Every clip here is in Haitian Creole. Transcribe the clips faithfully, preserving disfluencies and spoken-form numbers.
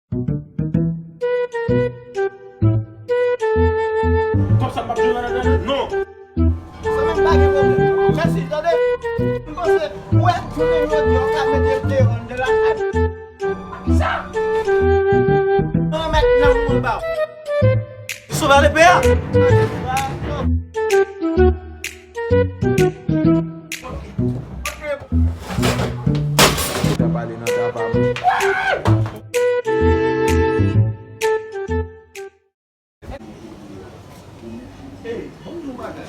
Kòb sa m p ap jwenn andan l? Non. Sa menm pa gen pwoblèm. Mèsi, tande. M panse, ou wè, jounen jodi a, w ka mete l deyò anndan lakay. Sa! Mwen mèt nan mwen ba w. Sove lepè a! Ou ta pale nan tapa m. Ey, ban m di w yon bagay.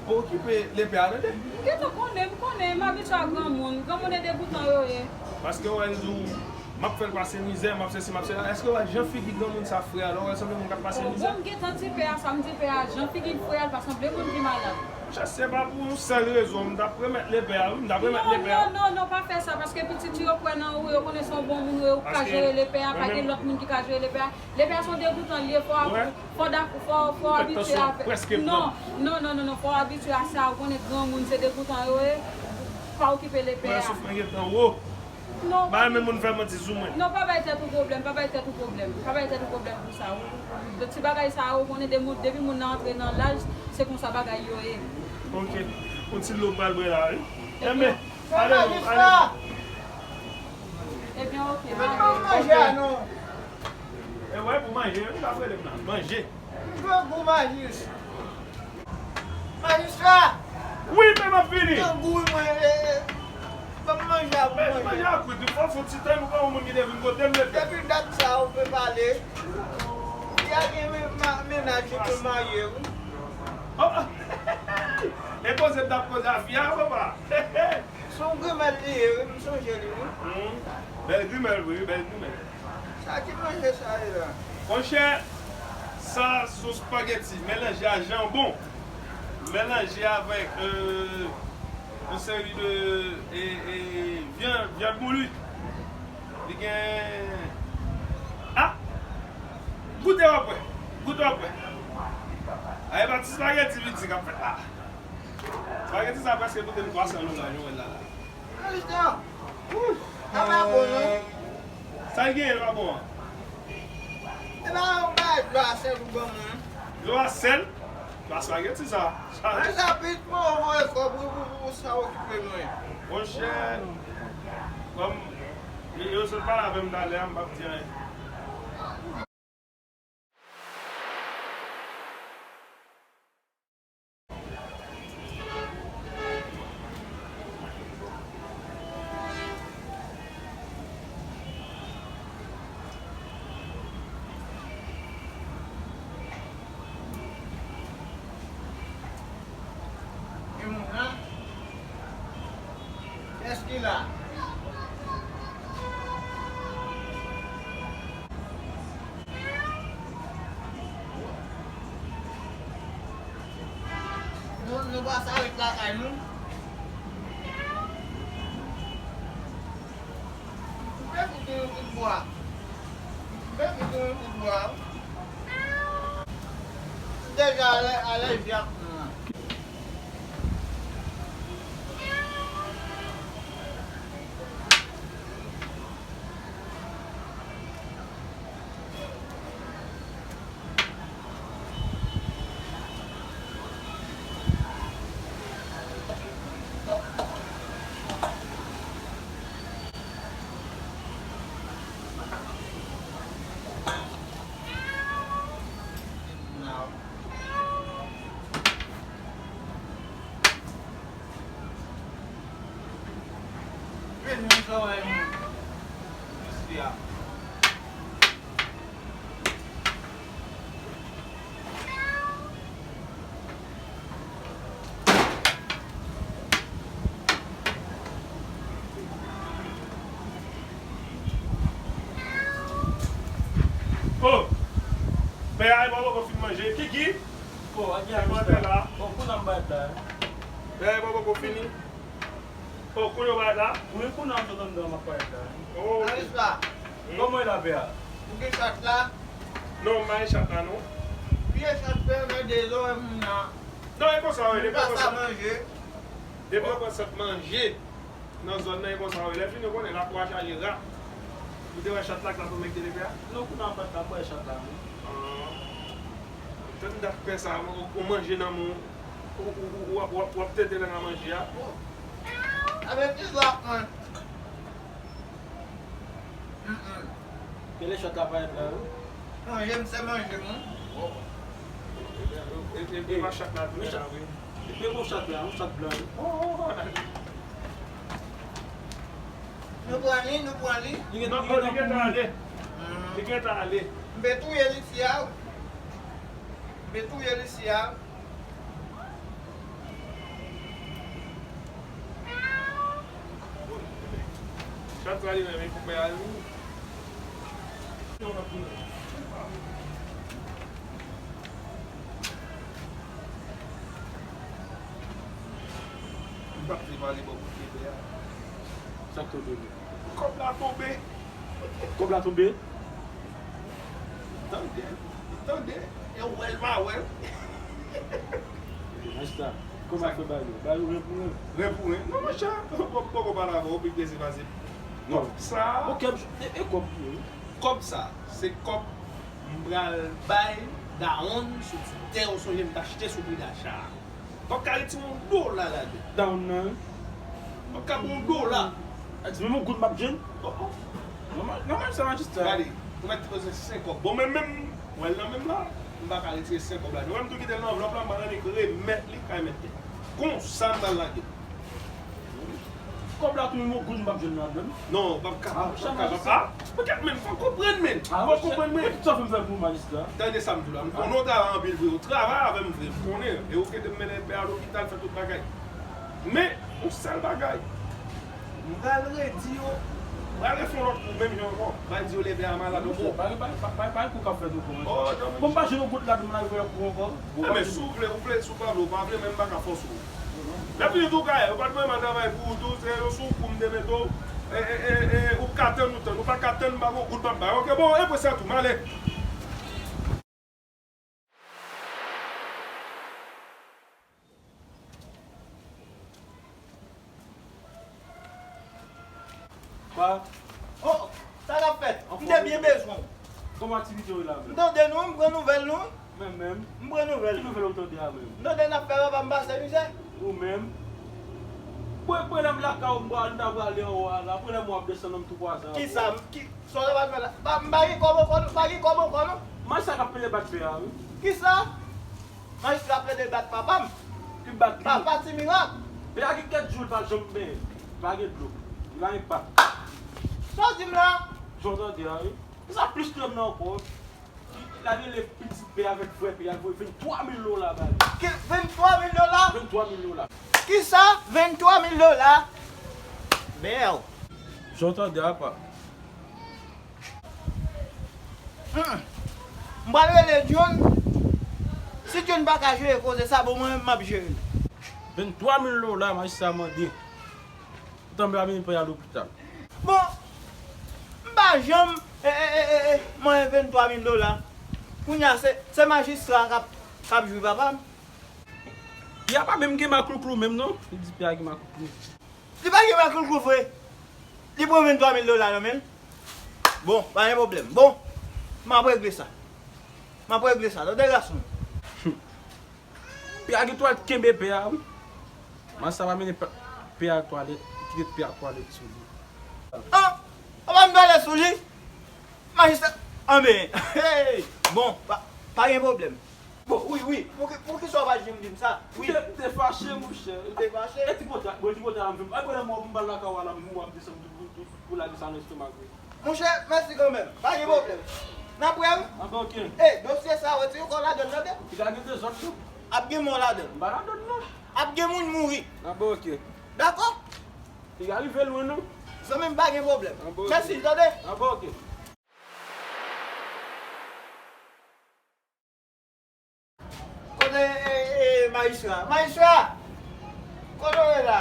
Ou okipe lepè a, tande? M gentan konnen, m konnen, m abitye a granmoun. Granmoun e degoutan yo ye. Paske w wè l di w, m ap fè l pase mizè, m ap sesi, m ap sela. Èske w wè jan figi granmoun sa fre a, lè w wè l sanble moun k ap pase mizè? Bon, m gentan di pè a sa, m di pè a, jan figi l fre a, l pa sanble moun ki malad. Monchè, se pa pou yon sèl rezon, m t ap remèt lepè a, wi, m t ap remèt lepè a. Non, non, non, non, pa fè sa, paske pitit yo kwè nan ou, yo konnen se yon bon moun ou ye, ou ka jere lepè a, pa gen lòt moun ki ka jere lepè a. Lepè a se yon degoutan li ye, fò, fò, fò, fò w abitye avè. Non, non, non, non, non, fò w abitye a sa, ou konnen granmoun se degoutan yo ye, pa okipe lepè a. Mwen souf mwen gentan wo. Non, pa renmen moun fè manti sou mwen. Non, pa bay tèt ou pwoblèm, pa bay tèt ou pwoblèm, pa bay tèt ou pwoblèm pou sa. Ou, ti bagay sa yo, ou konnen depi moun nan antre nan laj, se konsa bagay yo ye. Ok. Yon ti dlo m pral bwè la, wi. Enben, ale non, ale non. Ebyen, ok. Manje a non. E wè, pou manje, wi, m t ap rele m nan. Manje. M grangou, majis. Majistra! Wi, men m ap vini. Grangou, wi, mwen, e, e, ban m manje a pou manje. Men manje a kwit, wi, fò fè yon ti tan, nou pa yon moun ki te vin kote m, mesye. Depi dat sa, ou pe pale. Y a gen men, ma, mennaj ki tou marye, wi. Oh, e koze m t ap koze a fi a, papa. Se yon grimèl li ye, wi, m sonje li, wi. Hmm. Bèl grimèl, wi, bèl grimèl. Sa ki manje sa ye la? Monchè, sa se yon spaghetti melanje a janbon, melanje avèk, euh, yon seri de, e, e, vyann, vyann bouyi. Li gen, ah! Goute w ap wè. Goute w ap wè. A, e pa ti spaghetti piti k ap fèt la. Spaghetti sa prèske koute m twa san dola, nou wè l la, la. Sa pa bon, non. Sa l genyen l pa bon an? E pa yon bagay dlo a sèl ou ban mwen. Dlo a sèl? Pa spaghetti sa. Sa men sa pit mwen voye kòb wi pou, pou sa okipe mwen. Monchè, kòm yo sot pale avè m talè a, m p ap di anyen. E moun nan? Kiyès ki la? Nou, nou pa sa ret lakay nou. Koupe pou gen yon kout bwa. Koupe pou gen yon kout bwa. M deja alè, alèji ak moun nan. Vin, vin travay, mesye a. Oh! Pè a, e pa poko fin manje. Kiki? Oh, a gen a la. Oh, kounye a m bay la. Pè a, e pa poko fini. Oh, kounye a w bay la? Wi, kounye a m sot anndan, m ap bay la. Oh, ok. Kòman e la, pè a? Ou gen chat la? Non, m pa gen chat la, non. Piye chat, pè, nan de zòrèy moun nan. Non, e konsa, wi, depi w pran sot manje. Depi w pran sot manje. Nan zòn nan, e konsa wi. Lè fini, ou konnen, lakwa chaje rat. Ou te wè chat la k t ap mete lepè a? Non, kounye a m pa t ka wè chat la, non. Ah. Tann dat pè sa, ou, ou manje nan men w, ou, ou, ou, w ap, w ap, w ap tete nan manje a. Avèk ti zòt mwen. Mm, mm. Kèlè chat la parèt la, wi. Manje m, se manje m, wi. E, e, e, e pa chat la, tou la, wi. Li te gon chat la, yon chat blan, wi. Oh, oh, oh. Nou pran li, nou pran li. Li gen, non, li gen, li gentan ale. Mm. Li gentan ale. M pe touye li isi a. M pe touye li isi a. Chat sa li menm, li pou pè a li. M p ap te pale bò kote pè a. Sa k tonbe menm? Kòb la tonbe. Kòb la tonbe? Tande, tande. E w wè l pa wè l. Majistra, kòman fè ba yo? Ba yo ren pou ren? Ren pou ren. Non, monchè, m poko pale avè w, pi plezi pase. Non. Kòb sa. Bon, kèm, e, e kòb pou ren. Kòb sa, se kòb m pral bay dawonn sou ti tè ou sonje m t achte sou pri dacha a. W ap ka retire yon dola ladan. Dawonn nan, wi. W ap ka pran yon dola. A di, menm yon goud m ap jwenn? Oh, oh. Nòmal, nòmal sa, majistra. Gade, ou mèt te bezwen senk kòb. Bon, men menm, w wè l nan men m la, m pa ka retire senk kòb la. Ou wè m tou kite l nan anvlòp la, m pral annik remèt li kay mèt tè. Konsa m pral lage l. Kòb la tou, menm yon goud m p ap jwenn ladan l. Non, p ap ka, p ap ka, p ap ka. Poutèt menm, fò w konprann menm. Fò w konprann menm. Tout sa fè m fè pou majistra. Tande sa m di w la. M konnen w travay anpil vre. Ou travay avè m vre. M konnen. E ou ki te mennen pè a lopital, fè tout bagay. Men, yon sèl bagay. M pral redi yo. M pral refè yon lòt kou menm jan ankò. M pral di yo leve a malad ankò. Pa, pa, pa, pa, pa kou k ap fèt ankò. Oh, non, men. Bon, m pa jwenn yon goud ladan m la, refè yon kou ankò. Bon, men si w vle, ou vle, si w pa vle, ou pa vle, men m pa ka fòse w. Lè fini tou kay, ou pa t mande travay pou ou tou, se yon sou kou m te mete w, e, e, e, e, ou ka tann, ou tann, ou pa ka tann, m pa gon goud m ap bay. Ok, bon, e pou sa tou, m ale. Pa. Oh, sa k ap fèt? M te byen bezwen w. Kòman aktivite w la menm? M tande nou, m pran nouvèl nou. Men menm. M pran nouvèl. Ki nouvèl ou tande a menm? M tande n ap fè papa m pase mizè. Ou menm? Pran, pran lè m lakay ou, m pral, m ta prale anwo a la. Pran lè m w ap desann nan m tou kwaze a. Kisa? Ki, sa w ta pral fè la? Pa, m pa gen kòb ankò non, m pa gen kòb ankò non. Majistra k ap pede bat pè a, wi. Kisa? Majistra plede bat papa m. Li bat li. Papa Ti Mirak. Pè a gen kèk jou li pa janm benyen. Li pa gen dlo. Li pa gen pa. Sa w di m la? Jan w tande a, wi. Sa plis krèm nan ankò. Li, li al rele pitit pè a avèk vrè pè a, li voye venntwa mil dola ba li. Ki venntwa mil dola? Venntwa mil dola. Kisa? Venntwa mil dola? Bèl. Jan w tande a, pa. Hmm. M pral rele John. Si John pa ka jere koze sa, bon, mwen menm m ap jere l. Venntwa mil dola, majistra mande. Poutan m pa vin pran al lopital. Bon, m pa janm, e, e, e, e, e, mwen venntwa mil dola. Kounye a, se, se majistra k ap, k ap jwi papa m. Pè a pa menm gen maklouklou menm, non. Li di pè a gen maklouklou. Li pa gen maklouklou vre. Li pran venntwa mil dola nan men l. Bon, pa gen pwoblèm. Bon, m ap regle sa. M ap regle sa. Tande gason. Pè a gen twalèt, kenbe pè a, wi. Majistra pa mennen pè, pè a twalèt, li kite pè a twalèt sou li. Ah, papa m twalèt sou li? Majistra, anben, hey, bon, pa, pa gen pwoblèm. Bon, wi, wi. Pouki, poukisa w pa janm di m sa? Wi. M te, m te fache, monchè. Ou te fache? E ti pota, bon, ti pota a m fè m. Ay, pwodèm mwen, m pral lakay w a la, m ap desann pou, pou, pou, pou lage sa nan estomak mwen. Monchè, mèsi kanmenm. Pa gen pwoblèm. N ap wè, wi. Anben, ok. E, dosye sa, retire kò w ladann, tande? Piga gen dezòd, non. Ap gen mò ladann. M pa ladann, non. Ap gen moun mouri. Anben, ok. Dakò? Piga rive lwen, non. Zanmi m, pa gen pwoblèm. Anben, ok. Mèsi, tande? Anben, ok. Kote, e, e, majistra? Majistra! Kote w ye la?